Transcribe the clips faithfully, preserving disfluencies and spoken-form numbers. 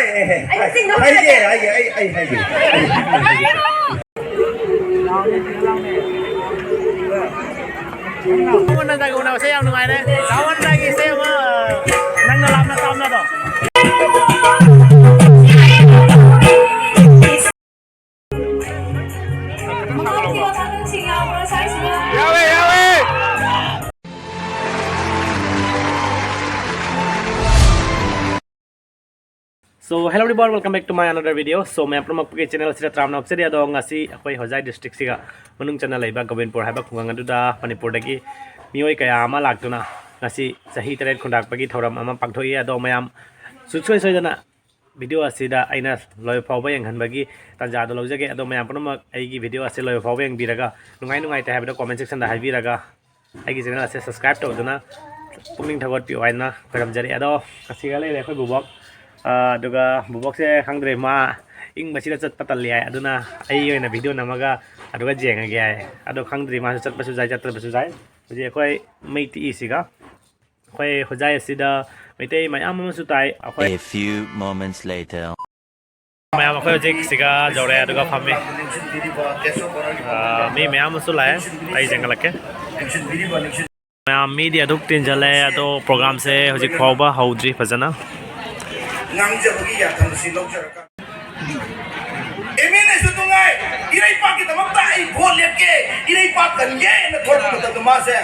ꯑꯩ ꯍꯥꯏꯒꯦ, ꯍꯥꯏꯒꯦ, ꯑꯩ, ꯑꯩ ꯍꯥꯏꯒꯦ꯫ ꯑꯩꯉꯣꯟꯗꯒꯤ ꯎꯅꯕꯁꯦ ꯌꯥꯝ ꯅꯨꯡꯉꯥꯏꯔꯦ꯫ ꯆꯥꯎꯃꯟꯕꯒꯤ ꯁꯦ ꯑꯃ ꯅꯪꯅ ꯂꯥꯞꯅ ꯇꯥꯝꯅꯗꯣ꯫ ꯌꯥꯎꯋꯦ, ꯌꯥꯎꯋꯦ꯫ So, hello everyone, welcome back to my another video. So, ꯃꯌꯥꯝ ꯄꯨꯝꯅꯃꯛꯄꯨꯒꯤ channel ꯑꯁꯤꯗ ꯇꯔꯥꯝꯅ ꯑꯣꯛꯆꯔꯤ꯫ ꯑꯗꯣ ꯉꯁꯤ ꯑꯩꯈꯣꯏ ꯍꯣꯖꯥꯏ districtꯁꯤꯒ ꯃꯅꯨꯡ ꯆꯟꯅ ꯂꯩꯕ ꯒꯣꯕꯤꯟꯄꯨꯔ ꯍꯥꯏꯕ ꯈꯨꯡꯒꯪ ꯑꯗꯨꯗ ꯃꯅꯤꯄꯨꯔꯗꯒꯤ ꯃꯤꯑꯣꯏ ꯀꯌꯥ ꯑꯃ ꯂꯥꯛꯇꯨꯅ ꯉꯁꯤ ꯆꯍꯤ ꯇꯔꯦꯠ ꯈꯨꯟꯗꯥꯛꯄꯒꯤ ꯊꯧꯔꯝ ꯑꯃ ꯄꯥꯡꯊꯣꯛꯏ꯫ ꯑꯗꯣ ꯃꯌꯥꯝ ꯁꯨꯡꯁꯣꯏ ꯁꯣꯏꯗꯅ video ꯑꯁꯤꯗ ꯑꯩꯅ ꯂꯣꯏꯕ ꯐꯥꯎꯕ ꯌꯦꯡꯍꯟꯕꯒꯤ ꯇꯥꯟꯖꯥꯗꯣ ꯂꯧꯖꯒꯦ꯫ ꯑꯗꯣ ꯃꯌꯥꯝ ꯄꯨꯝꯅꯃꯛ ꯑꯩꯒꯤ video ꯑꯁꯤ ꯂꯣꯏꯕ ꯐꯥꯎꯕ ꯌꯦꯡꯕꯤꯔꯒ ꯅꯨꯡꯉꯥꯏ ꯅꯨꯡꯉꯥꯏꯇꯦ ꯍꯥꯏꯕꯗꯣ comment sectionꯗ ꯍꯥꯏꯕꯤꯔꯒ ꯑꯩꯒꯤ channel ꯑꯁꯦ subscribe ꯇꯧꯗꯨꯅ ꯄꯨꯛꯅꯤꯡ ꯊꯧꯒꯠꯄꯤꯌꯨ ꯍꯥꯏꯅ ꯈꯣꯏꯔꯝꯖꯔꯤ꯫ ꯑꯗꯣ ꯉꯁꯤꯒ ꯂꯩꯔꯦ ꯑꯩꯈꯣꯏ ꯕꯨꯕꯣꯛ꯫ ꯑꯥ, ꯑꯗꯨꯒ ꯕꯨꯕꯣꯛꯁꯦ ꯈꯪꯗ꯭ꯔꯦ, ꯃꯥ ꯏꯪꯕꯁꯤꯗ ꯆꯠꯄ ꯇꯜꯂꯤ ꯍꯥꯏ꯫ ꯑꯗꯨꯅ ꯑꯩ ꯑꯣꯏꯅ video ꯅꯝꯃꯒ ꯑꯗꯨꯒ ꯌꯦꯡꯉꯒꯦ ꯍꯥꯏ꯫ ꯑꯗꯣ ꯈꯪꯗ꯭ꯔꯤ, ꯃꯥꯁꯨ ꯆꯠꯄꯁꯨ ꯌꯥꯏ, ꯆꯠꯇ꯭ꯔꯕꯁꯨ ꯌꯥꯏ꯫ ꯍꯧꯖꯤꯛ ꯑꯩꯈꯣꯏ ꯃꯩ ꯇꯤꯛꯏꯁꯤꯒ ꯑꯩꯈꯣꯏ ꯍꯣꯖꯥꯏ ꯑꯁꯤꯗ ꯃꯩꯇꯩ ꯃꯌꯥꯝ ꯑꯃꯁꯨ ꯇꯥꯏ꯫ ꯑꯩꯈꯣꯏ A few moments later. ꯃꯌꯥꯝ ꯑꯩꯈꯣꯏ ꯍꯧꯖꯤꯛ ꯁꯤꯒ ꯌꯧꯔꯦ ꯑꯗꯨꯒ ꯐꯝꯃꯤ꯫ ꯑꯥ, ꯃꯤ ꯃꯌꯥꯝ ꯑꯃꯁꯨ ꯂꯥꯛꯑꯦ꯫ ꯑꯩ ꯆꯪꯈꯠꯂꯛꯀꯦ꯫ ꯃꯌꯥꯝ ꯃꯤꯗꯤ ꯑꯗꯨꯛ ꯇꯤꯟꯖꯜꯂꯦ, ꯑꯗꯣ programꯁꯦ ꯍꯧꯖꯤꯛ ꯐꯥꯎꯕ ꯍꯧꯗ꯭ꯔꯤ ꯐꯖꯅ꯫ ꯉꯥꯡꯖꯕꯒꯤ ꯌꯥꯊꯪ ꯑꯁꯤ ꯂꯧꯖꯔꯒ꯫ MLAꯁꯨ ꯅꯨꯡꯉꯥꯏ, ꯏꯔꯩꯄꯥꯛꯀꯤꯗꯃꯛꯇ ꯑꯩ vote ꯂꯦꯞꯀꯦ, ꯏꯔꯩꯄꯥꯛ ꯀꯟꯒꯦꯅ ꯊꯣꯛꯂꯛꯄ ꯃꯇꯝꯗ ꯃꯥꯁꯦ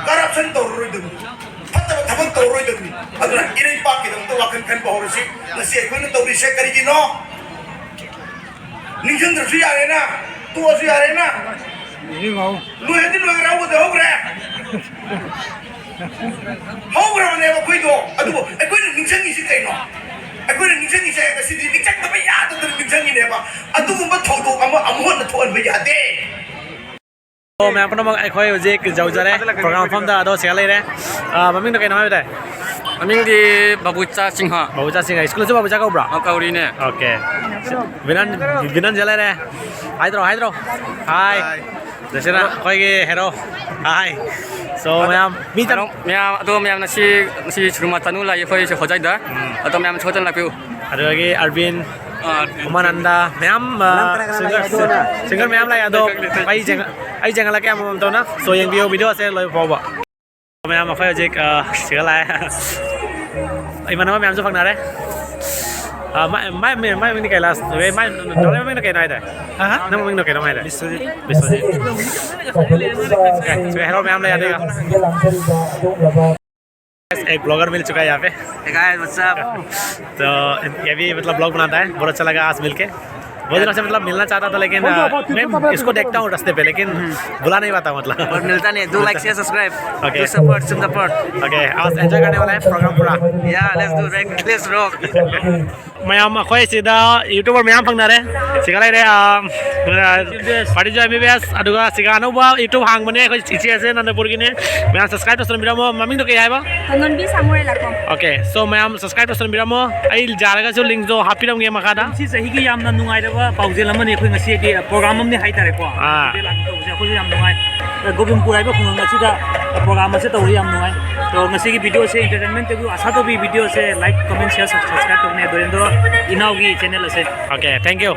corruption ꯇꯧꯔꯔꯣꯏꯗꯕꯅꯤ, ꯐꯠꯇꯕ ꯊꯕꯛ ꯇꯧꯔꯔꯣꯏꯗꯕꯅꯤ꯫ ꯑꯗꯨꯅ ꯏꯔꯩꯄꯥꯛꯀꯤꯗꯃꯛꯇ ꯋꯥꯈꯜ ꯈꯟꯕ ꯍꯧꯔꯁꯤ꯫ ꯉꯁꯤ ꯑꯩꯈꯣꯏꯅ ꯇꯧꯔꯤꯁꯦ ꯀꯔꯤꯒꯤꯅꯣ? ꯅꯤꯡꯁꯤꯡꯗ꯭ꯔꯁꯨ ꯌꯥꯔꯦꯅ, ꯇꯣꯛꯑꯁꯨ ꯌꯥꯔꯦꯅ꯫ ꯅꯤꯡꯁꯤꯡꯍꯧ꯫ ꯂꯣꯏꯔꯗꯤ ꯂꯣꯏꯈ꯭ꯔꯦ, ꯍꯧꯕꯗꯤ ꯍꯧꯈ꯭ꯔꯦ꯫ ꯍꯧꯈ꯭ꯔꯕꯅꯦꯕ ꯑꯩꯈꯣꯏꯗꯣ꯫ ꯑꯗꯨꯕꯨ ꯑꯩꯈꯣꯏꯅ ꯅꯤꯡꯁꯤꯡꯉꯤꯁꯤ ꯀꯩꯅꯣ? ꯑꯩꯈꯣꯏꯅ ꯅꯤꯡꯁꯤꯡꯉꯤꯁꯦ ꯉꯁꯤꯗꯤ ꯅꯤꯡꯁꯤꯡꯗꯕ ꯌꯥꯗꯗꯅ ꯅꯤꯡꯁꯤꯡꯉꯤꯅꯦꯕ꯫ ꯑꯗꯨꯒꯨꯝꯕ ꯊꯧꯗꯣꯛ ꯑꯃ ꯑꯃꯨꯛ ꯍꯟꯅ ꯊꯣꯛꯍꯟꯕ ꯌꯥꯗꯦ꯫ ꯑꯣ, ꯃꯌꯥꯝ ꯄꯨꯝꯅꯃꯛ ꯑꯩꯈꯣꯏ ꯍꯧꯖꯤꯛ ꯌꯧꯖꯔꯦ program ꯃꯐꯝꯗ꯫ ꯑꯗꯣ ꯁꯤꯗ ꯂꯩꯔꯦ꯫ ꯑꯥ, ꯃꯃꯤꯡꯗꯣ ꯀꯩꯅꯣ ꯍꯥꯏꯕ ꯇꯥꯏ? ꯃꯃꯤꯡꯗꯤ ꯕꯥꯕꯨꯆꯥ ꯁꯤꯡꯍ꯫ ꯕꯥꯕꯨꯆꯥ ꯁꯤꯡꯍ꯫ ꯁ꯭ꯀꯨꯜꯁꯨ ꯕꯥꯕꯨꯆꯥ ꯀꯧꯕ꯭ꯔꯥ? ꯑ, ꯀꯧꯔꯤꯅꯦ꯫ Okay꯫ ꯕꯤꯅꯟ, ꯕꯤꯅꯟ ꯁꯤꯗ ꯂꯩꯔꯦ꯫ ꯍꯥꯏꯗ꯭ꯔꯣ, ꯍꯥꯏꯗ꯭ꯔꯣ? Hi꯫ Hi꯫ ꯖꯁꯤꯅ ꯑꯩꯈꯣꯏꯒꯤ hero꯫ Hi꯫ So, ꯃꯌꯥꯝ, ꯃꯤ ꯆꯪ- ꯃꯌꯥꯝ, ꯑꯗꯣ ꯃꯌꯥꯝꯅ ꯁꯤ, ꯁꯤ ꯁꯨꯔꯨꯃ ꯇꯥꯅꯨ ꯂꯥꯛꯏ ꯑꯩꯈꯣꯏ ꯁꯤ ꯍꯣꯖꯥꯏꯗ꯫ ꯎꯝ꯫ ꯑꯗꯣ ꯃꯌꯥꯝ ꯁꯣꯏꯗꯅ ꯂꯥꯛꯄꯤꯌꯨ꯫ ꯑꯗꯨꯗꯒꯤ ꯑꯔꯕꯤꯟ, ꯑꯥ, ꯑꯔꯕꯤꯟ꯫ ꯎꯃꯥꯅꯟꯗ, ꯃꯌꯥꯝ, ꯑ, ꯅꯪ ꯀꯅꯥ ꯀꯅꯥ ꯁꯤꯡꯒꯔ, ꯂꯥꯛꯏ? ꯁꯤꯡꯒꯔ ꯃꯌꯥꯝ ꯂꯥꯛꯑꯦ꯫ ꯑꯗꯣ ꯑꯩ ꯌꯦꯡ-, ꯑꯩ ꯌꯦꯡꯍꯜꯂꯛꯀꯦ ꯑꯃꯃꯝꯇ ꯑꯣꯏꯅ꯫ So, ꯌꯦꯡꯕꯤꯌꯣ video ꯑꯁꯦ ꯂꯣꯏꯕ ꯐꯥꯎꯕ꯫ ꯃꯌꯥꯝ, ꯑꯩꯈꯣꯏ ꯍꯧꯖꯤꯛ, ꯑ, ꯁꯤꯒ ꯂꯥꯛꯑꯦ꯫ ꯏꯃꯥꯟꯅꯕ ꯃꯌꯥꯝꯁꯨ ꯐꯪꯅꯔꯦ꯫ ꯑ, ꯃꯥꯏ, ꯃꯥꯏ, ꯃꯥꯏ, ꯃꯥꯏ ꯃꯃꯤꯡꯗꯤ ꯀꯩ last? ꯃꯥꯏ, ꯅꯪ ꯃꯃꯤꯡꯅ ꯀꯩꯅꯣ ꯍꯥꯏꯗꯥꯏ? ꯍꯥ? ꯅꯪ ꯃꯃꯤꯡꯗꯣ ꯀꯩꯅꯣ ꯍꯥꯏꯗꯥꯏ? ꯕꯤꯁ꯭ꯋꯖꯤꯠ꯫ ꯕꯤꯁ꯭ꯋꯖꯤꯠ꯫ ꯑꯦ, ꯁꯤꯒ ꯍꯦꯔꯣ ꯃꯌꯥꯝ ꯂꯩ ꯑꯗꯨꯒ꯫ एक ब्लॉगर मिल चुका है यहाँ पे। Hey guys, what's up? तो ये भी मतलब ब्लॉग बनाता है, बहुत अच्छा लगा आज मिलके। बहुत दिनों से मतलब मिलना चाहता था, लेकिन, अ, मैं इसको देखता हूँ रास्ते पे, लेकिन बुला नहीं पाता मतलब। और मिलता नहीं है। Do like, share, subscribe. Okay. Do support, some support. Okay, आज एंजॉय करने वाला है प्रोग्राम पूरा। Yeah, let's do, let's rock. ꯃꯌꯥꯝ ꯑꯩꯈꯣꯏ ꯁꯤꯗ YouTuber ꯃꯌꯥꯝ ꯐꯪꯅꯔꯦ꯫ ꯁꯤꯒ ꯂꯩꯔꯦ, ꯑ, ꯄꯥꯔꯇꯤꯖꯣꯏ ꯑꯦꯝ ꯕꯤ ꯕꯤ ꯑꯦꯁ, ꯑꯗꯨꯒ ꯁꯤꯒ ꯑꯅꯧꯕ YouTube ꯍꯥꯡꯕꯅꯦ ꯑꯩꯈꯣꯏ ꯏꯆꯦꯁꯦ, ꯅꯟꯗꯄꯨꯔꯒꯤꯅꯦ꯫ ꯃꯌꯥꯝ subscribe ꯇꯧꯁꯟꯕꯤꯔꯝꯃꯣ꯫ ꯃꯃꯤꯡꯗꯣ ꯀꯩ ꯍꯥꯏꯕ? ꯊꯣꯟꯗꯣꯟꯕꯤ ꯁꯥꯃꯨꯔꯦꯜ ꯂꯥꯛꯄꯝ꯫ Okay, so ꯃꯌꯥꯝ subscribe ꯇꯧꯁꯟꯕꯤꯔꯝꯃꯣ꯫ ꯑꯩ ꯌꯥꯔꯒꯁꯨ ꯂꯤꯡꯗꯣ ꯍꯥꯞꯄꯤꯔꯝꯒꯦ ꯃꯈꯥꯗ꯫ ꯁꯤ ꯆꯍꯤꯒꯤ ꯌꯥꯝꯅ ꯅꯨꯡꯉꯥꯏꯔꯕ ꯄꯥꯎꯖꯦꯜ ꯑꯃꯅꯤ꯫ ꯑꯩꯈꯣꯏ ꯉꯁꯤꯗꯤ ꯄ꯭ꯔꯣꯒ꯭ꯔꯥꯝ ꯑꯃꯅꯤ ꯍꯥꯏꯇꯥꯔꯦꯀꯣ꯫ ꯑꯥ꯫ ꯇꯧꯕꯁꯦ ꯑꯩꯈꯣꯏꯁꯨ ꯌꯥꯝ ꯅꯨꯡꯉꯥꯏ꯫ ꯒꯣꯕꯤꯟꯄꯨꯔ ꯍꯥꯏꯕ ꯈꯨꯡꯒꯪ ꯑꯁꯤꯗ ꯄ꯭ꯔꯣꯒ꯭ꯔꯥꯝ ꯑꯁꯤ ꯇꯧꯕꯁꯦ ꯌꯥꯝ ꯅꯨꯡꯉꯥꯏ꯫ ꯑꯗꯣ ꯉꯁꯤꯒꯤ video ꯑꯁꯦ entertainment ꯇꯧꯕꯤꯌꯨ꯫ ꯑꯁꯥ ꯇꯧꯕꯤ video ꯑꯁꯦ like, comment, share, subscribe ꯇꯧꯕꯅꯦ ꯗꯣꯔꯦꯟꯗ꯭ꯔꯣ ꯏꯅꯥꯎꯒꯤ channel ꯑꯁꯦ꯫ Okay, thank you.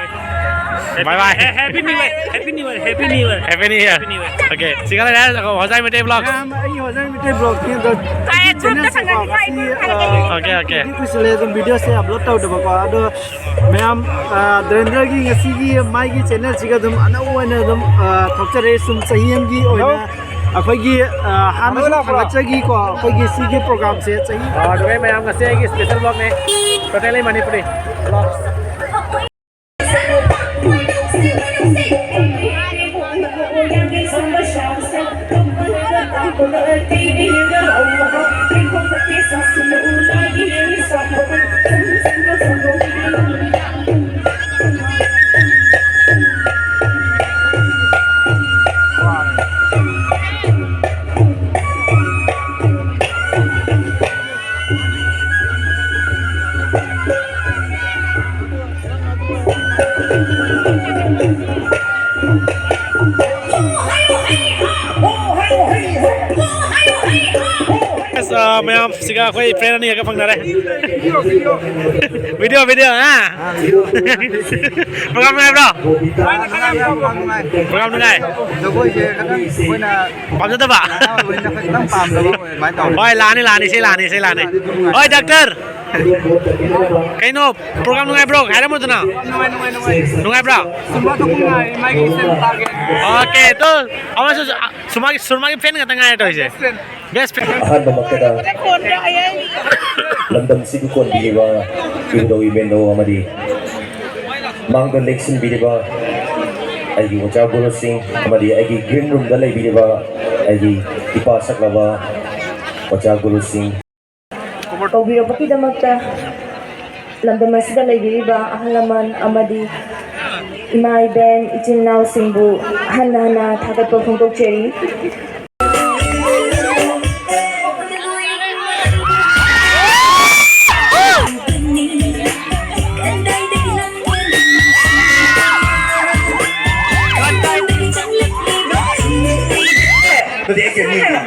Bye bye. Happy New Year. Happy New Year. Happy New Year. Happy New Year. Happy New Year. Okay, ꯁꯤꯒ ꯂꯩꯔꯦ, ꯍꯣꯖꯥꯏ ꯃꯩꯇꯩ vlogs꯫ ꯃꯌꯥꯝ, ꯑꯩ ꯍꯣꯖꯥꯏ ꯃꯩꯇꯩ vlog ꯅꯤ꯫ ꯑꯗꯣ ꯀꯥꯏ ꯆꯦꯅꯦꯜꯁꯦꯀꯣ, ꯉꯁꯤ, ꯑ, Okay, okay. ꯀꯨꯏꯁꯜꯂꯦ ꯑꯗꯨꯝ videoꯁꯦ upload ꯇꯧꯗꯕꯀꯣ꯫ ꯑꯗꯣ ꯃꯌꯥꯝ, ꯑ, ꯗꯣꯔꯦꯟꯗ꯭ꯔꯒꯤ ꯉꯁꯤꯒꯤ ꯃꯥꯒꯤ channelꯁꯤꯒ ꯑꯗꯨꯝ ꯑꯅꯧꯕ ꯑꯣꯏꯅ ꯑꯗꯨꯝ, ꯑ, ꯊꯣꯛꯆꯔꯛꯑꯦ꯫ ꯁꯨꯝ ꯆꯍꯤ ꯑꯃꯒꯤ ꯑꯣꯏꯅ ꯑꯩꯈꯣꯏꯒꯤ, ꯑ, ꯍꯥꯟꯅꯁꯨ ꯊꯥꯡꯒꯠꯆꯈꯤꯀꯣ ꯑꯩꯈꯣꯏꯒꯤ ꯁꯤꯒꯤ programꯁꯦ ꯆꯍꯤ ꯑ, ꯑꯗꯨꯒ ꯃꯌꯥꯝ ꯉꯁꯤ ꯑꯩꯒꯤ special vlogꯅꯦ꯫ Totally Manipuri vlogs꯫ ꯃꯌꯥꯝ ꯁꯤꯒ ꯑꯩꯈꯣꯏ ꯐ꯭ꯔꯦꯟ ꯑꯅꯤꯒ ꯐꯪꯅꯔꯦ꯫ ꯚꯤꯗꯤꯑꯣ, ꯚꯤꯗꯤꯑꯣ, ꯍꯥ? ꯄ꯭ꯔꯣꯒ꯭ꯔꯥꯝ ꯅꯨꯡꯉꯥꯏꯕ꯭ꯔꯣ? ꯄ꯭ꯔꯣꯒ꯭ꯔꯥꯝ ꯅꯨꯡꯉꯥꯏ꯫ ꯖꯒꯣꯏꯁꯦ ꯈꯤꯇꯪ ꯑꯩꯈꯣꯏꯅ ꯄꯥꯝꯖꯗꯕ? ꯈꯤꯇꯪ ꯄꯥꯝꯗꯕ ꯑꯣꯏ ꯑꯗꯨꯃꯥꯏꯅ ꯇꯧꯔꯦ꯫ ꯍꯣꯏ, ꯂꯥꯛꯑꯅꯤ, ꯂꯥꯛꯑꯅꯤ, ꯁꯤ ꯂꯥꯛꯑꯅꯤ, ꯁꯤ ꯂꯥꯛꯑꯅꯤ꯫ ꯍꯣꯏ, ꯗꯥꯛꯇꯔ꯫ ꯀꯩꯅꯣ, ꯄ꯭ꯔꯣꯒ꯭ꯔꯥꯝ ꯅꯨꯡꯉꯥꯏꯕ꯭ꯔꯣ? ꯍꯥꯏꯔꯝꯃꯨꯗꯅ꯫ ꯅꯨꯡꯉꯥꯏ, ꯅꯨꯡꯉꯥꯏ, ꯅꯨꯡꯉꯥꯏ꯫ ꯅꯨꯡꯉꯥꯏꯕ꯭ꯔꯣ? ꯁꯨꯔꯃꯥ ꯊꯣꯛꯄ ꯉꯥꯏ, ꯃꯥꯒꯤ ꯏꯁꯩ ꯇꯥꯒꯦ꯫ ꯑꯣꯀꯦ, ꯇꯣ, ꯑꯃꯁꯨ, ꯑ, ꯁꯨꯔꯃꯥꯒꯤ, ꯁꯨꯔꯃꯥꯒꯤ ꯐꯦꯟ ꯉꯥꯛꯇ ꯉꯥꯏꯔꯦ ꯇꯧꯔꯤꯁꯦ꯫ Best friend. ꯑꯍꯥꯟꯕꯃꯛꯇꯗ ꯂꯝꯗꯝꯁꯤꯕꯨ ꯀꯣꯟꯕꯤꯔꯤꯕ ꯏꯕꯨꯙꯧ ꯏꯕꯦꯟꯗꯧ ꯑꯃꯗꯤ ꯃꯥꯡꯗ ꯂꯦꯡꯁꯤꯟꯕꯤꯔꯤꯕ ꯑꯩꯒꯤ ꯑꯣꯖꯥ ꯒꯨꯔꯨꯁꯤꯡ ꯑꯃꯗꯤ ꯑꯩꯒꯤ ꯒ꯭ꯔꯤꯟ ꯔꯨꯝꯗ ꯂꯩꯕꯤꯔꯤꯕ ꯑꯩꯒꯤ ꯏꯄꯥ ꯁꯛꯂꯕ ꯑꯣꯖꯥ ꯒꯨꯔꯨꯁꯤꯡ, ꯀꯧꯕꯤꯔꯛꯄꯒꯤꯗꯃꯛꯇ ꯂꯝꯗꯝ ꯑꯁꯤꯗ ꯂꯩꯕꯤꯔꯤꯕ ꯑꯍꯜ ꯂꯃꯟ ꯑꯃꯗꯤ ꯏꯃꯥ ꯏꯕꯦꯟ ꯏꯆꯤꯟ ꯏꯅꯥꯎꯁꯤꯡꯕꯨ ꯍꯟꯅ ꯍꯟꯅ ꯊꯥꯒꯠꯄ ꯐꯣꯡꯗꯣꯛꯆꯔꯤ꯫ ꯑꯗꯨꯗꯤ ꯑꯩ ꯀꯩꯅꯣ ꯌꯦꯡꯒꯦ꯫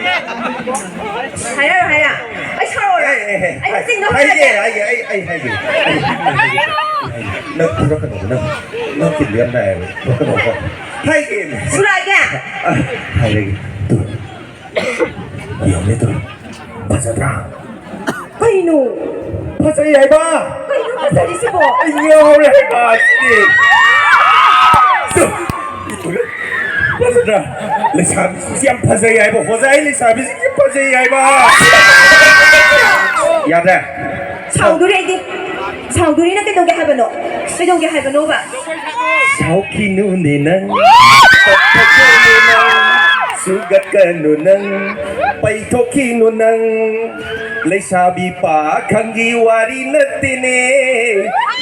ꯍꯥꯏꯔꯛꯑꯣ, ꯍꯥꯏꯔꯛꯑꯣ꯫ ꯑꯩ ꯁꯥꯎꯔꯛꯑꯣꯔꯥ? ꯑꯦ, ꯑꯦ, ꯑꯦ, ꯑꯩ ꯃꯆꯤꯟꯗꯣ ꯍꯥꯏꯒꯦ, ꯍꯥꯏꯔꯛꯀꯦ꯫ ꯍꯥꯏꯒꯦ, ꯑꯩ, ꯑꯩ ꯍꯥꯏꯒꯦ꯫ ꯑꯩ ꯍꯥꯏꯒꯦ꯫ ꯅꯪ ꯐꯨꯔꯛꯀꯅꯣ, ꯅꯪ, ꯅꯪ ꯀꯤꯟꯗꯣ ꯌꯥꯝ ꯅꯥꯏꯌꯦꯕ꯫ ꯐꯨꯔꯛꯀꯅꯣꯀꯣ꯫ ꯍꯥꯏꯒꯦ꯫ ꯐꯨꯔꯛꯑꯒꯦ? ꯑ, ꯍꯥꯏꯔꯒꯦ꯫ ꯇꯨ꯫ ꯌꯦꯡꯉꯨꯅꯦ ꯇꯨ꯫ ꯐꯖꯗ꯭ꯔꯥ? ꯀꯩꯅꯣ? ꯐꯖꯩ ꯍꯥꯏꯕ! ꯀꯩꯅꯣ ꯐꯖꯔꯤꯁꯤꯕꯣ? ꯑꯩ ꯉꯥꯎꯔꯦ ꯍꯥꯏꯕ ꯁꯤꯗꯤ! ꯇꯨ! ꯐꯖꯗ꯭ꯔꯥ? ꯂꯩꯁꯥꯕꯤꯁꯤꯡꯁꯤ ꯌꯥꯝ ꯐꯖꯩ ꯍꯥꯏꯕ! ꯍꯣꯖꯥꯏ ꯂꯩꯁꯥꯕꯤꯁꯤꯡꯁꯤ ꯐꯖꯩ ꯍꯥꯏꯕ! ꯌꯥꯗ꯭ꯔꯦ? ꯁꯥꯎꯗꯣꯔꯤ ꯑꯩꯗꯤ꯫ ꯁꯥꯎꯗꯣꯔꯤꯅ ꯀꯩꯗꯧꯒꯦ ꯍꯥꯏꯕꯅꯣ? ꯀꯩꯗꯧꯒꯦ ꯍꯥꯏꯕꯅꯣꯕ? ꯁꯥꯎꯈꯤꯅꯨꯅꯦ ꯅꯪ, ꯀꯞꯊꯣꯛꯈꯤꯅꯨ ꯅꯪ, ꯁꯨꯒꯠꯀꯅꯨ ꯅꯪ, ꯄꯩꯊꯣꯛꯈꯤꯅꯨ ꯅꯪ꯫ ꯂꯩꯁꯥꯕꯤ ꯄꯥꯈꯪꯒꯤ ꯋꯥꯔꯤ ꯅꯠꯇꯦꯅꯦ,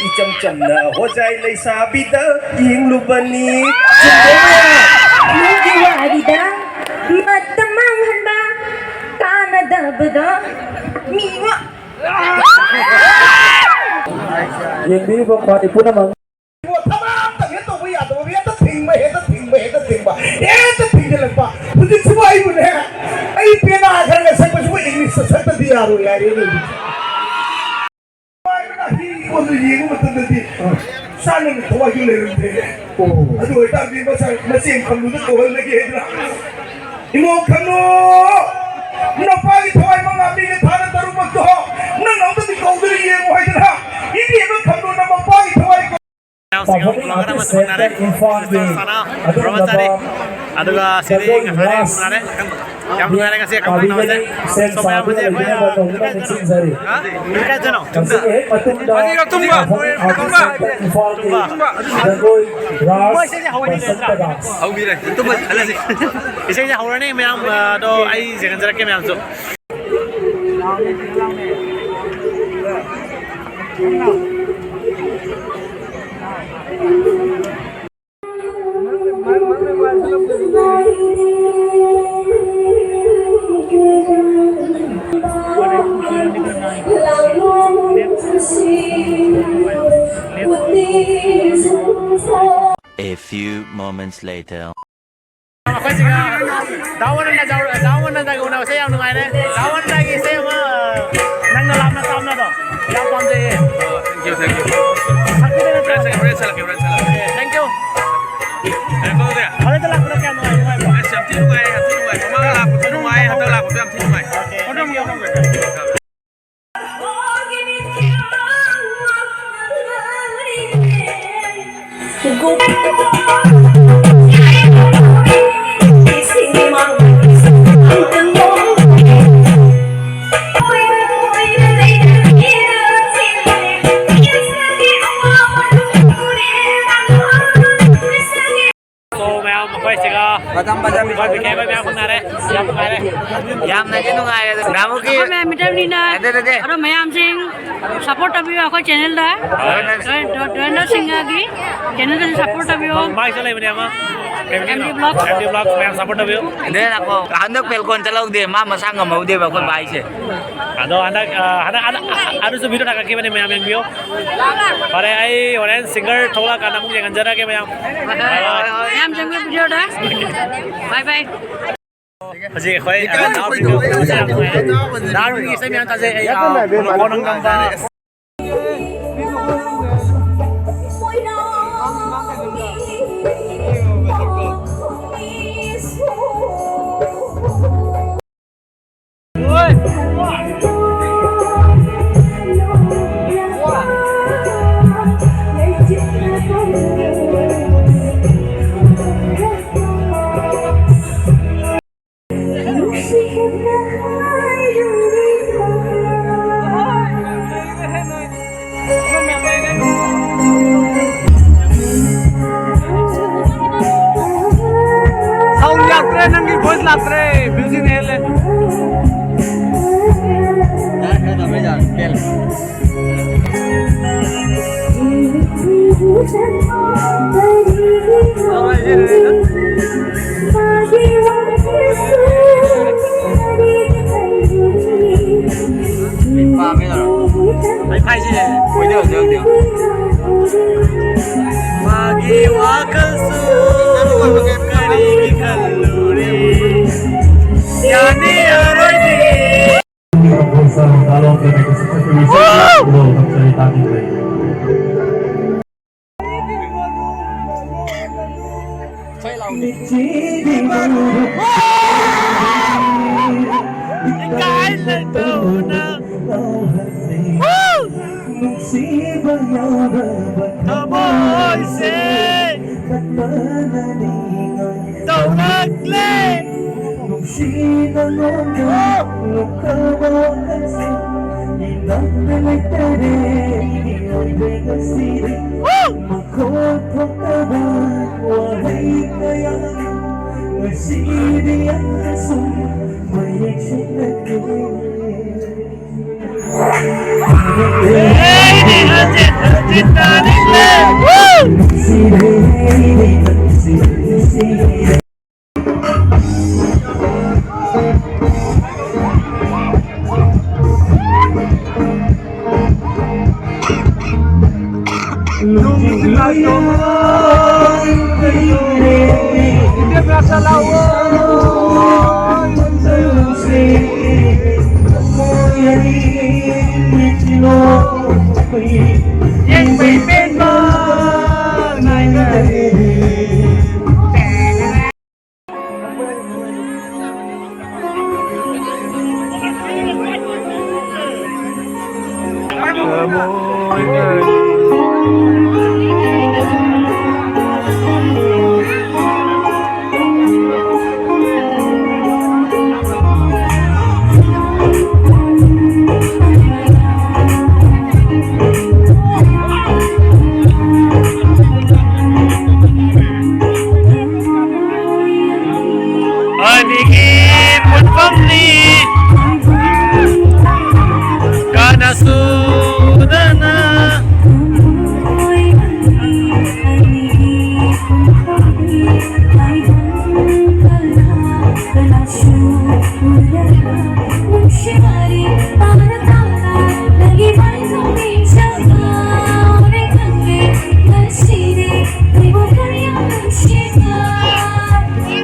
ꯏꯆꯝ ꯆꯝꯅ ꯍꯣꯖꯥꯏ ꯂꯩꯁꯥꯕꯤꯗ ꯌꯦꯡꯂꯨꯕꯅꯤ꯫ ꯆꯨꯝꯕ꯭ꯔꯣ ꯃꯌꯥꯝ? ꯅꯪꯒꯤ ꯋꯥꯔꯤꯗ ꯃꯇꯝ ꯃꯥꯡꯍꯟꯕ ꯀꯥꯟꯅꯗꯕꯗ ꯃꯤ ꯋꯥ- ꯌꯦꯡꯕꯤꯔꯤꯕ ꯈ꯭ꯋꯥꯏ ꯄꯨꯝꯅꯃꯛ꯫ ꯊꯕꯛ ꯑꯝꯇ ꯍꯦꯛ ꯇꯧꯕ ꯌꯥꯗꯕ, ꯍꯦꯛꯇ ꯊꯤꯡꯕ, ꯍꯦꯛꯇ ꯊꯤꯡꯕ, ꯍꯦꯛꯇ ꯊꯤꯡꯕ, ꯍꯦꯛꯇ ꯊꯤꯡꯕ꯫ ꯍꯧꯖꯤꯛꯁꯤꯕꯨ ꯑꯩꯕꯨꯅꯦ, ꯑꯩ ꯄꯦꯅꯥ ꯈꯔ ꯈꯔ ꯁꯛꯄꯁꯤꯕꯨ ꯏꯪꯂꯤꯁꯇ ꯁꯛꯇꯗꯤ ꯌꯥꯔꯣꯏ ꯍꯥꯏꯔꯦ ꯍꯧꯖꯤꯛ꯫ ꯅꯨꯡꯉꯥꯏꯕꯅ ꯍꯤ ꯀꯣꯟꯗ ꯌꯦꯡꯕ ꯃꯇꯝꯗꯗꯤ ꯆꯥꯅꯕ ꯊꯋꯥꯏꯁꯨ ꯂꯩꯔꯝꯗ꯭ꯔꯦꯅꯦ꯫ ꯑꯣ꯫ ꯑꯗꯨ ꯑꯣꯏꯇꯥꯔꯗꯤ ꯃꯆꯥ, ꯃꯆꯦ ꯈꯝꯂꯨꯗ ꯀꯧꯍꯜꯂꯒꯦ ꯍꯥꯏꯗꯅ, "ꯏꯃꯧ ꯈꯝꯂꯨ, ꯅꯄꯥꯒꯤ ꯊꯋꯥꯏ ꯃꯉꯥ ꯄꯤꯒꯦ, ꯊꯥꯅ ꯇꯔꯨꯛꯃꯛꯇꯣ ꯅꯪ ꯑꯝꯇꯗꯤ ꯀꯧꯗꯨꯅ ꯌꯦꯡꯉꯨ" ꯍꯥꯏꯗꯅ, ꯏꯕꯦꯝꯃ ꯈꯝꯂꯨꯅ ꯃꯄꯥꯒꯤ ꯊꯋꯥꯏ ꯀꯧ- ꯃꯌꯥꯝꯁꯤꯡ ꯑꯃ ꯄꯥꯐꯣꯔꯃꯤꯡ ꯕ꯭ꯂꯣꯒꯔ ꯑꯃꯁꯨ ꯑꯥꯔꯇꯤꯁ ꯐꯪꯅꯔꯦ꯫ ꯁꯦꯟꯇꯔ ꯏꯝꯐꯥꯜꯒꯤ ꯃꯤꯁꯇꯔ ꯁꯅꯥ ꯑꯗꯨꯒꯨꯝꯂꯕ ꯕ꯭ꯔꯍꯃꯆꯥꯔꯤ꯫ ꯑꯗꯨꯒ ꯁꯤꯗꯤ ꯖꯒꯣꯏ ꯉꯁꯥꯏ ꯔꯥꯁ ꯐꯪꯅꯔꯦ꯫ ꯌꯥꯝ ꯅꯨꯡꯉꯥꯏꯔꯦ ꯉꯁꯤ ꯑꯩꯈꯣꯏ ꯄꯥꯕꯤꯒꯅꯤ꯫ ꯐꯪꯅꯕꯁꯦ꯫ ꯁꯦꯝ ꯁꯣꯝ ꯃꯌꯥꯝ ꯁꯥꯕꯗꯨꯅ ꯑꯁꯤ ꯑꯩꯈꯣꯏ ꯂꯣꯏꯅꯃꯛ ꯇꯧꯅꯕ ꯅꯤꯡꯁꯤꯡꯖꯔꯤ꯫ ꯀꯥꯏꯗꯅꯣ? ꯃꯁꯤꯒꯤ ꯍꯦꯛ ꯃꯇꯨꯡꯗ ꯑꯅꯤꯔꯛ ꯊꯨꯝꯕ꯫ ꯄꯥꯐꯣꯔꯃꯤꯡ ꯑꯥꯔꯇꯤꯁ ꯁꯦꯟꯇꯔ ꯏꯝꯐꯥꯜꯒꯤ ꯖꯒꯣꯏ ꯔꯥꯁ ꯕꯁꯟꯇ ꯗꯥꯟꯁ꯫ ꯍꯧꯕꯤꯔꯦ꯫ ꯇꯨꯝꯕ ꯈꯜꯂꯁꯤ꯫ ꯏꯁꯩꯁꯦ ꯍꯧꯔꯅꯤ ꯃꯌꯥꯝ, ꯑꯗꯣ ꯑꯩ ꯌꯦꯡꯍꯟꯖꯔꯛꯀꯦ ꯃꯌꯥꯝꯁꯨ꯫ A few moments later. ꯑꯩꯈꯣꯏꯁꯤꯒ ꯗꯥ ꯋꯥꯅꯟꯗ, ꯗꯥ ꯋꯥꯅꯟꯗꯒ ꯎꯅꯕꯁꯦ ꯌꯥꯝ ꯅꯨꯡꯉꯥꯏꯔꯦ꯫ ꯗꯥ ꯋꯥꯅꯟꯗꯒꯤ ꯏꯁꯩ ꯑꯃ ꯅꯪꯅ ꯂꯥꯞꯅ ꯇꯥꯞꯅꯗꯣ ꯌꯥꯝ ꯄꯥꯝꯖꯩꯌꯦ꯫ Thank you, thank you. ꯁꯛꯄꯤꯗ ꯅꯠꯇ꯭ꯔꯣ? ꯍꯣꯔꯦꯟ ꯁꯛꯂꯛꯀꯦ, ꯍꯣꯔꯦꯟ ꯁꯛꯂꯛꯀꯦ, ꯍꯣꯔꯦꯟ ꯁꯛꯂꯛꯀꯦ꯫ Okay, thank you. ꯀꯩꯅꯣ ꯇꯧꯗꯦ? ꯍꯟꯗꯛꯇ ꯂꯥꯛꯄꯗ ꯀꯌꯥꯝ ꯅꯨꯡꯉꯥꯏ, ꯅꯨꯡꯉꯥꯏꯕ꯭ꯔꯣ? ꯑꯁ, ꯌꯥꯝ ꯊꯤ ꯅꯨꯡꯉꯥꯏ, ꯌꯥꯝ ꯊꯤ ꯅꯨꯡꯉꯥꯏ꯫ ꯃꯃꯥꯡꯗ ꯂꯥꯛꯄꯁꯨ ꯅꯨꯡꯉꯥꯏ, ꯍꯟꯗꯛ ꯂꯥꯛꯄꯁꯨ ꯌꯥꯝ ꯊꯤ ꯅꯨꯡꯉꯥꯏ꯫ Okay, thank you. So, ꯃꯌꯥꯝ ꯑꯩꯈꯣꯏ ꯁꯤꯒ ꯃꯇꯝ ꯐꯖꯅ ꯑꯩꯈꯣꯏ ꯕꯤ ꯀꯦ ꯍꯣꯏ ꯃꯌꯥꯝ ꯐꯪꯅꯔꯦ꯫ ꯌꯥꯝ ꯅꯨꯡꯉꯥꯏꯔꯦ꯫ ꯌꯥꯝꯅꯗꯤ ꯅꯨꯡꯉꯥꯏꯔꯦ꯫ ꯅꯍꯥꯟꯃꯨꯛꯀꯤ ꯑꯩꯈꯣꯏ ꯃꯌꯥꯝ ꯃꯤꯇꯔꯅꯤꯅ ꯅꯠꯇꯦ, ꯅꯠꯇꯦ꯫ ꯑꯗꯣ ꯃꯌꯥꯝꯁꯤꯡ ꯁꯞꯄꯣꯔꯠ ꯇꯧꯕꯤꯌꯨ ꯑꯩꯈꯣꯏ ꯆꯦꯅꯦꯜꯗ꯫ ꯍꯣꯏ, ꯍꯣꯏ꯫ ꯗꯣ-, ꯗꯣ-, ꯗꯣꯅꯦꯜ ꯁꯤꯡꯍꯒꯤ ꯆꯦꯅꯦꯜꯗꯁꯨ ꯁꯞꯄꯣꯔꯠ ꯇꯧꯕꯤꯌꯨ꯫ ꯃꯥꯒꯤꯁꯨ ꯂꯩꯕꯅꯦ ꯑꯃ꯫ M D block. M D block ꯃꯌꯥꯝ ꯁꯄꯣꯔꯠ ꯇꯧꯕꯤꯌꯨ꯫ ꯑꯗꯨꯅ ꯂꯥꯛꯀꯣ꯫ ꯍꯟꯗꯛ ꯐꯦꯜꯀꯣꯟ ꯆꯠꯍꯧꯗꯦ, ꯃꯥ ꯃꯁꯥ ꯉꯝꯍꯧꯗꯦꯕ ꯑꯩꯈꯣꯏ ꯚꯥꯏꯁꯦ꯫ ꯑꯗꯣ ꯍꯟꯗꯛ, ꯑ, ꯍꯟꯗꯛ, ꯍꯟꯗꯛ, ꯑ, ꯑꯗꯨꯁꯨ ꯚꯤꯗꯤꯑꯣ ꯊꯥꯒꯠꯈꯤꯕꯅꯦ, ꯃꯌꯥꯝ ꯌꯦꯡꯕꯤꯌꯨ꯫ ꯐꯔꯦ, ꯑꯩ ꯍꯣꯔꯦꯟ ꯁꯤꯡꯒꯔ ꯊꯣꯛꯂꯛꯑꯀꯥꯟꯗ ꯑꯃꯨꯛ ꯌꯦꯡꯍꯟꯖꯔꯛꯑꯒꯦ ꯃꯌꯥꯝ꯫ ꯃꯌꯥꯝ ꯌꯦꯡꯕꯤꯌꯨ ꯚꯤꯗꯤꯑꯣꯗ꯫ ꯕꯥꯏ ꯕꯥꯏ꯫ ꯍꯧꯖꯤꯛ ꯑꯩꯈꯣꯏ, ꯑ, ꯅꯥꯎ ꯅꯥꯎꯒꯤ ꯏꯁꯩ ꯃꯌꯥꯝ ꯇꯥꯖꯩ ꯑꯩ, ꯑ, ꯃꯈꯣꯟ ꯑꯃ ꯅꯝꯕ꯫ Sound ꯂꯥꯛꯇ꯭ꯔꯦ, ꯅꯪꯒꯤ voice ꯂꯥꯛꯇ꯭ꯔꯦ, music ꯅ ꯍꯦꯜꯂꯦ꯫ ꯑꯩ ꯐꯥꯏꯁꯤꯅꯦ꯫ ꯃꯥꯒꯤ ꯋꯥꯈꯜꯁꯨ ꯀꯔꯤꯒꯤ ꯈꯜꯂꯨꯔꯦ? ꯌꯥꯅꯤ ꯌꯥꯔꯣꯏꯗꯤ꯫ ꯏꯀꯥꯏ ꯂꯩꯇꯧꯅ ꯊꯃꯣꯏꯁꯦ ꯇꯧꯔꯛꯂꯦ꯫ ꯅꯨꯡꯁꯤ ꯅꯉꯣꯟꯗ ꯂꯨꯞꯈ꯭ꯔꯕ ꯋꯥꯈꯜꯁꯦ ꯏꯅꯥꯛꯇ ꯂꯩꯇꯔꯦ꯫ ꯃꯤꯑꯣꯏꯕ ꯉꯁꯤꯗꯤ ꯃꯈꯣꯟ ꯊꯣꯛꯇꯕ ꯋꯥꯍꯩ ꯀꯌꯥ ꯉꯁꯤꯗꯤ ꯑꯁꯨꯝ ꯃꯌꯦꯛ ꯁꯦꯡꯅ ꯊꯦꯡꯅ꯫ ꯑꯩꯗꯤ ꯍꯟꯖꯤꯟ ꯍꯟꯖꯤꯟ ꯇꯥꯅꯤꯡꯂꯦ꯫ Woo! ꯑꯅꯤꯒꯤ ꯄꯨꯟꯐꯝꯅꯤ ꯀꯥꯅꯁꯨꯗꯅ꯫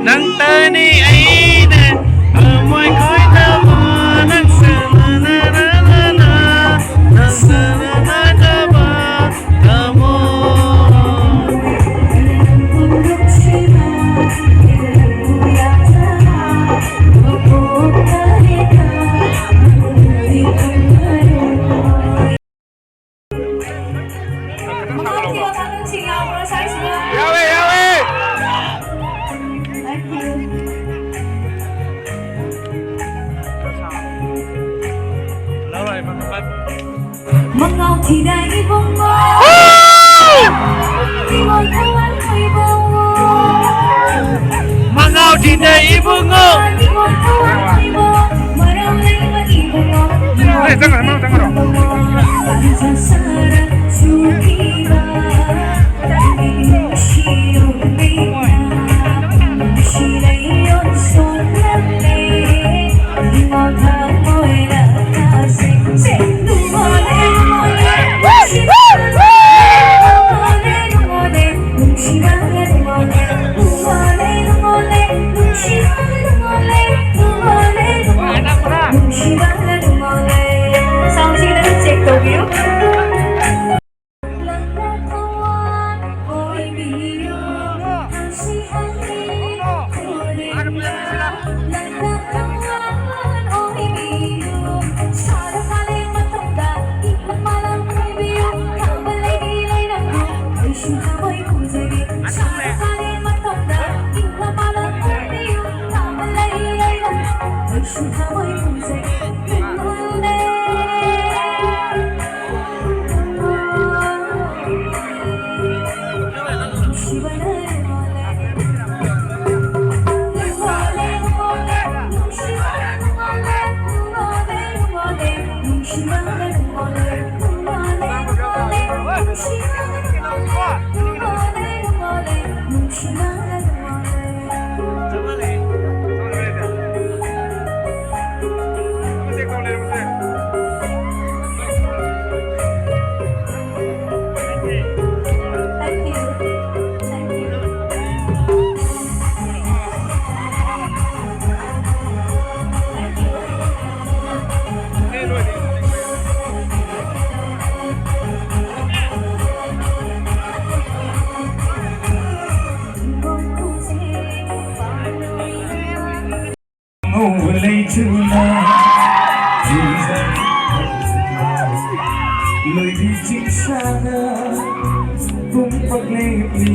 ꯅꯪꯇꯅꯤ ꯑꯩꯅ ꯊꯃꯣꯏ ꯈꯣꯏꯗꯕ, ꯅꯪꯁꯨ ꯅꯅ ꯅꯅ ꯅꯪꯁꯨ ꯅꯅ ꯅꯅ ꯊꯃꯣꯏ꯫ ꯌꯥꯎꯋꯦ, ꯌꯥꯎꯋꯦ꯫ ꯃꯉꯥꯎ ꯊꯤꯗ ꯏꯕꯨꯡꯉꯣ꯫ ꯏꯕꯣ ꯊꯋꯥꯟ ꯏꯕꯣ꯫ ꯃꯉꯥꯎ ꯊꯤꯗ ꯏꯕꯨꯡꯉꯣ꯫ ꯏꯕꯣ ꯊꯋꯥꯟ ꯏꯕꯣ꯫ ꯃꯔꯝ ꯂꯩꯕ ꯏꯕꯨꯡꯉꯣ꯫ ꯑꯦ, ꯆꯪꯒ꯭ꯔꯣ, ꯆꯪꯒ꯭ꯔꯣ, ꯆꯪꯒ꯭ꯔꯣ꯫ ꯁꯥꯔ ꯁꯨꯈꯤꯕ꯫ ꯉꯧꯕ ꯂꯩꯆꯨꯅ ꯂꯣꯏꯕꯤ ꯆꯤꯡꯁꯥꯅ ꯄꯨꯡ ꯄꯛꯂꯦꯞꯂꯤ꯫